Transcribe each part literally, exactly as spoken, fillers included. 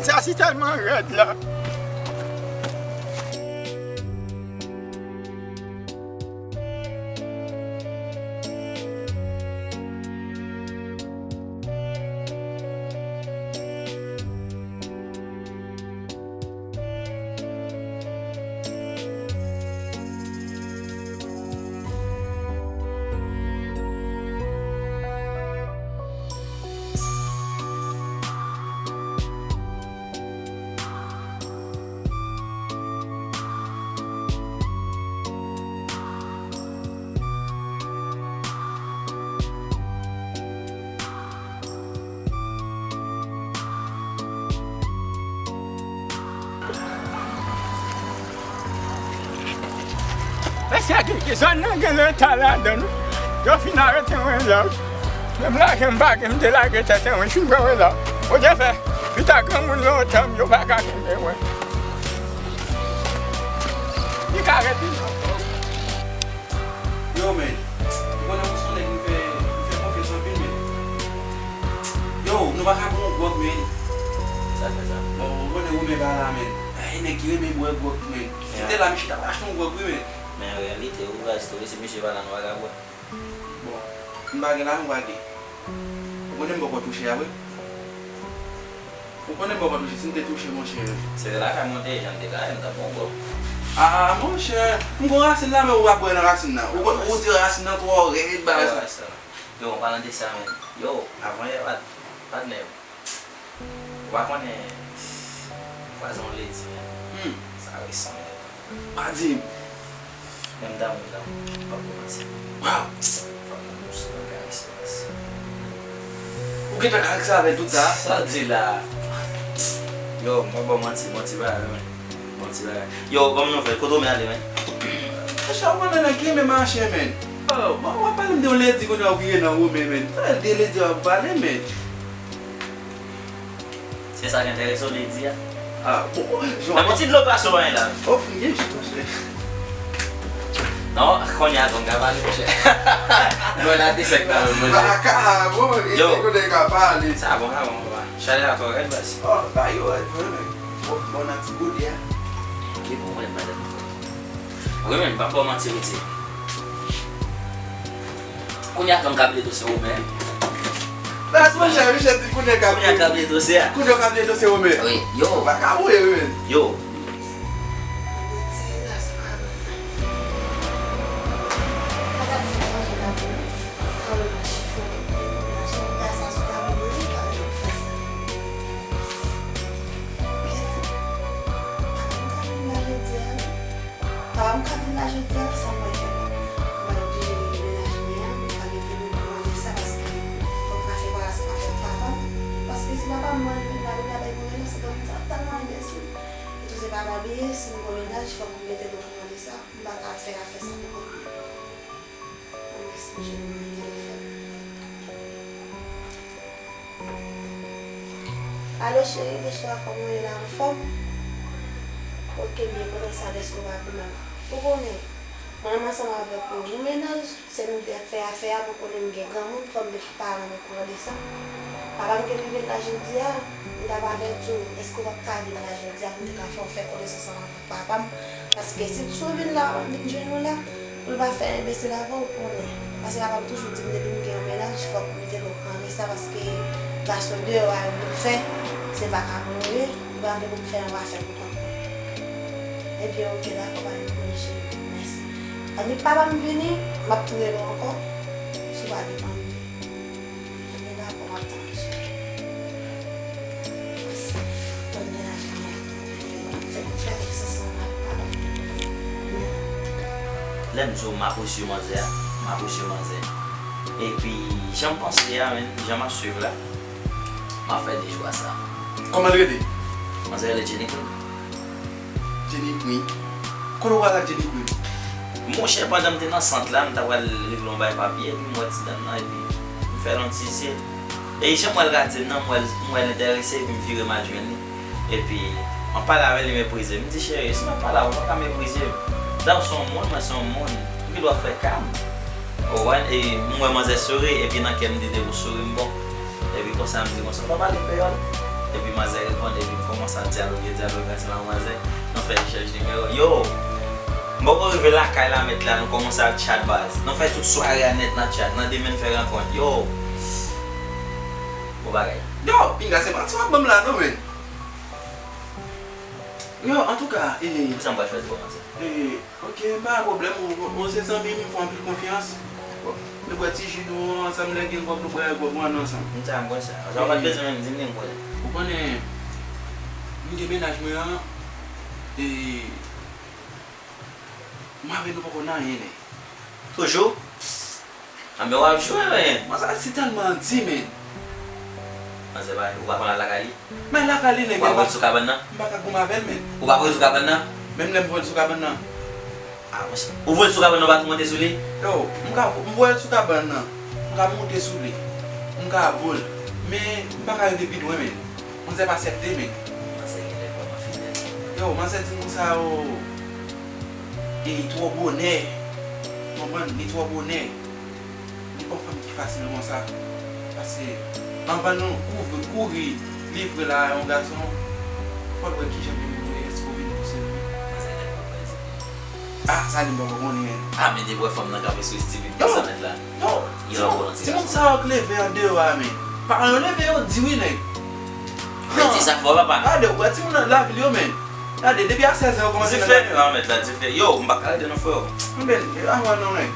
Sa si tèlman rèd la. Mesye, ki, ki zòn nan gen leta ladan l wi. Yo fin arete mwen la wi. Menm lajan m pa gen, m te lage tèt mwen, fin pran mwen la. Bondye fè, pita granmoun lontan, yo pa ka kenbe mwen. Li ka rete. Yo, men, ou konnen mwen se yon nèg m fè, m fè konfyans anpil, men. Yo, nou pa ka pran yon gwòg, men. Sa k fè sa? Bon, ou konnen Romen pa la, men. Ay, nèg ki renmen bwè gwòg, men. Si te la, misye t ap achte yon gwòg, wi, men. Men an reyalite, ou ka esplike si misye pa la, nou pa ka bwè. Bon, m pa gen la, nou pa gen. Ou konnen m poko touche a vre. Ou konnen m poko touche, si m te touche, monchè. Se te lakay mwen te ye, jan m te ka ye, m t ap bon gwo. Ah, monchè, m gon rasin la, men ou pa bwè nan rasin nan. Ou, ou di rasin nan twò rèd, bagay sa. Yo, an palan de sa menm. Yo, avan yè, pat-, patnè. Ou pa konnen, m kwaze yon ledi, men. Hmm. Sa resan, men. Pa di m. Men m damou, m damou. M p ap ba w manti. Waw! Fòk nou dous, fòk nou karese, baz. Ou gentan karese avè l tout sa? Sa w di la? Yo, m p ap ba w manti, bon ti bagay, men. Bon ti bagay. Yo, ban m nouvèl, kote w men ale, men? Monchè, ou konnen nèg ki renmen mache, men. Oh, bon, w ap pale m de yon ledi kounye a ou vire nan Romen, men. Sa de ledi w ap pale, men. Se sa k enterese w, ledi a? Ah, bon, jan. Nan yon ti dlo pase w anyen la. Oh, m gen jis, monchè. Non, kounye a tou m ka pale, monchè. Mwen la te sèk nan men, monchè. Baka, bon, e yo, te kote ka pale. Sa bon, sa bon, papa. Chalè a twò rèd, baz. Oh, ba yo rèd, vre, men. Bon, bon, nan ti bout, ya. Li bon, mwen, madanm. Wi, men, m p ap ba w manti, wi, ti. Kounye a, tou m ka vle dosye Romen. Baz, monchè, misye di kounye a ka vle dosye a. Kounye a ka vle dosye Romen. Wi, yo. Ou pa ka voye, wi, men. Yo. Papa m ka vin la jodi a, sa m pral fè la? M pral oblije rele menaj mwen an, m pral mete l okouran de sa, paske fòk m ka fè bagay ansanm avèk papa m. Paske si papa m mande m la, li ka bay mwen rayon, se granmoun sa ap tèlman enbesil. Etou se pa bliye, si m gon menaj, fòk m mete l okouran de sa, m pa ka fè afè sa pou kont mwen. Alo cheri, bonswa, kòman w ye la, anfòm? Ok, byen kontan sa dèske w pa pi mal. Ou konnen, mwen menm ansanm avèk ou, nou menaj, se nou ki ap fè afè a, mwen konnen m gen granmoun, fò m met paran m okouran de sa. Papa m te rive la jodi a, m t ap avèti w, èske w p ap ka vin la jodi a pou m te ka fè w fè konesans ansanm avèk papa m, paske si, si w vin la, papa m vin jwenn ou la, pou l pa fè enbesil avè w, ou konnen. Paske papa m toujou di m, depi m gen yon menaj, fòk m mete l okouran de sa, paske gason deyò a yo pou l fè, se vakabon yo ye, m pa gen pou m fè yon afè pou kont mwen. Ebyen, oke, dakò, pa gen pwoblèm, cheri. Mèsi. Annik papa m vini, m ap tou rele w ankò, si w pa gen anyen. Ebyen, dakò, m ap tann ou, cheri. Mèsi. Bon, gen lajan, fè, fè konfyans ansanm ak papa. Lè m di w m apresye manzè a, m apresye manzè. Epi, jan m panse a, menm, jan m ap swiv la, m ap fè de jou a sa. Kòman l rele? Manzè rele Jenny Queen. Jenny Queen? Kote w pral ak Jenny Queen? Monchè, pandan m te nan sant la, m ta pral regle yon bay papye, epi m wè ti dam nan, epi m fè l yon ti zye. E jan m wè l gade m nan, m wè l, m wè l enterese, epi m vire m al jwenn li. Epi, m ap pale avè l, li meprize m. M di, cheri, si m ap pale avè w, ou pa ka meprize m. Dayè, w se yon moun, mwen se yon moun. Ou gen dwa fè ka m. Ou konprann? E m wè manzè souri, epi nan kè m di depi w souri m bon. Epi konsa m di konsa, w pa pale kreyòl? Epi manzè reponn, epi m kòmanse ap dyaloge, dyaloge ansanm ak manzè. Nou fè echanj nimewo. Yo! M poko rive lakay la, mèt la, nou kòmanse ap chat baz. Nou fè tout sware a nèt nan chat. Nan demen n fè rankont. Yo! Bon bagay. Yo, pinga, se manti w ap ban m la, non, men. Yo, antouka, e. Kisa m pral chwazi kòm manzè? E, ok, m pa gen pwoblèm, ou, ou se zanmi m, m fè w anpil konfyans. Bon, nou bwè ti ji nou ansanm, lè gen gwòg, nou bwè gwòg nou ann ansanm. M sa, m konn sa. Sa w pa t bezwen menm di m li, m konnen. Ou konnen, m gen mennaj mwen an, e, m avè nou poko nan anyen, nèg. Toujou? Anben w ap jwe, men. Manzè si tèlman di, men. Manzè pa, ou pa konn al lakay li? Men lakay li, nèg. Ou pa voye l sou kabann nan? M pa ka goumen avè l, men. Ou pa voye l sou kabann nan? Menm lè m voye l sou kabann nan. Ah, monchè. Ou voye l sou kabann nan, ou pa tou monte sou li? Yo, m ka, m voye l sou kabann nan. M ka monte sou li. M ka bo l. Men, m pa ka rive pi lwen, men. Manzè pa aksepte, men. Manzè gen lè vrèman fidèl. Yo, manzè di m konsa, o. E li twò bonè. Konprann? Li twò bonè. Li pa yon fanm ki fasil konsa. Paske, anvan nou kouvri, kouri, livre l a yon gason, fò l wè kijan menm nou ye, èske w vin pou sèvi. Manzè gen lè vrèman fidèl. Ah, sa li m poko konnen. Ah, men depi w wè fanm nan kanpe sou Steven konsa, mèt la. Yo, timoun, timoun sa yo k leve andeyò a, men. Paran yo leve, yo di wi, nèg. Yo di sa fò, papa. Gade, ou wè timoun nan lavil yo, men. Gade, depi a sèz an, yo kòmanse nan lavil. Dife, non, mèt la, dife. Yo, m pa ka rete non, frè. Anben, e pa vre non, men.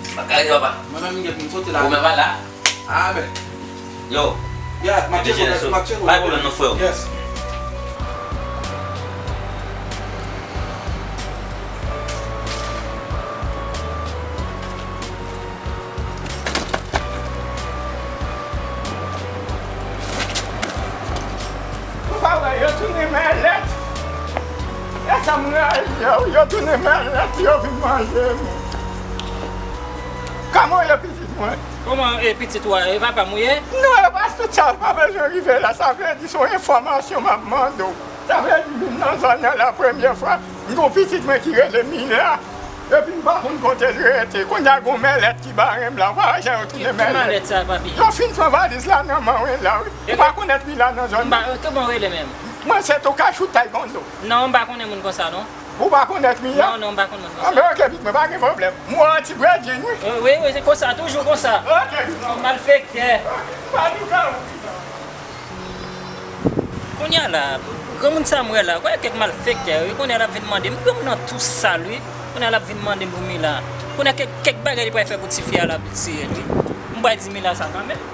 M pa ka rete, papa. Mwen menm, m gen pou m sote la. Ou menm pa la? Ah, ben. Yo. Yeah, m ap tcheke w, m ap tcheke w. Pa gen pwoblèm non, frè. Yes. Ou pa wè, yo tounen mèlèt. E sa m rayi yo, yo tounen mèlèt, yo vin manje m. Kòman w ye, pitit mwen? Kòman, e, pitit ou a, e papa m ou ye? Non, e pa tout sa, ou pa bezwen rive la. Sa vle di se yon enfòmasyon m ap mande w. Sa vle di m vin nan zòn nan la premye fwa, m gen yon pitit mwen ki rele Mila. Epi m pa konn kote l rete. Kounye a gen yon mèlèt ki bare m la. Ou pa wè jan yo tounen mèlèt. Ki mèlèt sa, papi? Yo fin pran valiz la nan men w la, wi. Ou pa konn Mila nan zòn nan? Kòman w rele menm? Mwen se Tokachou Taekwondo. Non, m pa konnen moun konsa, non. Ou pa konn Mila? Non, non, m pa konn moun konsa. Anben, ok, pitit mwen, pa gen pwoblèm. M wè w an ti bredjenn, wi. Wi, wi, se konsa, toujou konsa. Ok, pitit mwen. Malfektè. Pa di sa, wi. Kounye a la, granmoun sa m wè la, kwè kèk malfektè, wi, kounye a l ap vin mande m, granmoun nan tou sal, wi. Kounye a l ap vin mande m pou Mila. Kounye a kèk, kèk bagay li pral fè pou tifi a, l ap tiye l, wi. M pral di Mila sa kanmenm.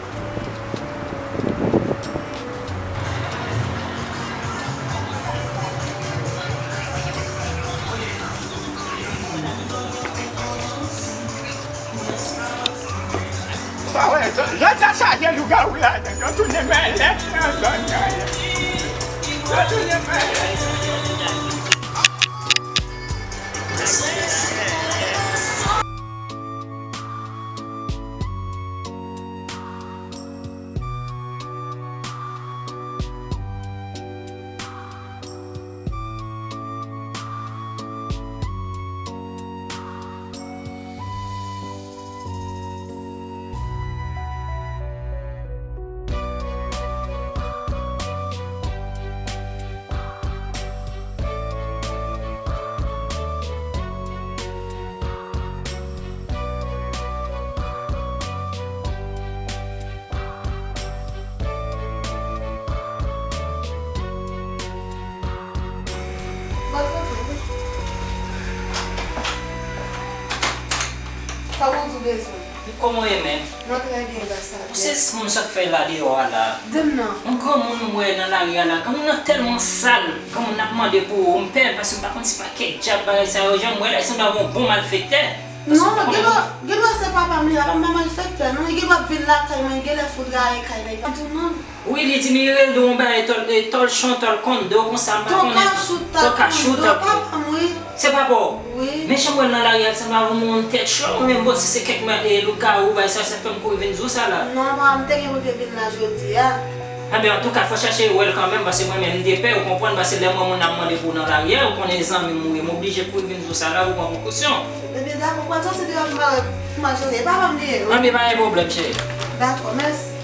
Ou pa wè, zòn sa chaje lougawou ladan. Yo tounen mèlèt nan zòn nan. Yo tounen mèlèt. Kòman w di w bezwen? Kòman w ye menm? Mwen trè byen, gras a Dye. Ou sezi kòman sa k fè la deyò a la? Di m non. Yon granmoun m wè nan lari a la, granmoun nan tèlman sal, granmoun nan ap mande pou ou, m pè paske m pa konn si pa kèk djab bagay sa yo, jan m wè la, li sanble yon bon malfektè. Non, gendwa, gendwa se papa m li, papa m pa malfektè, non, li gendwa ap vin lakay mwen, li genlè foudraye kay nèg la tou, non. Wi, li di m li rele yon bagay tòl, e, tòlchon, tòlkondo, konsa, m pa konnen. Tòkachou, tòkachou, tòlkondo, papa m, wi. Se papa w? Wi. Men jan m wè l nan lari a, li sanble avè yon moun tèt cho, mwen menm, bon, si se kèk mèt, e, lougawou, bagay sa, sa fè m kouri vin di w sa la. Non, papa m te gen pou l te vin la jodi a. Anben, antouka, fò chache wè l kanmenm, paske mwen menm, m te pè, ou konprann, paske lè m wè moun ap mande pou w nan lari a, ou konnen zanmi m ou ye, m oblije kouri vin di w sa la, ou pran prekosyon. Ebyen, dakò, pran tan, se de lòt m pa wè pou majore, papa m li ye, wi. Anben, pa gen pwoblèm, cheri. Dakò, mèsi.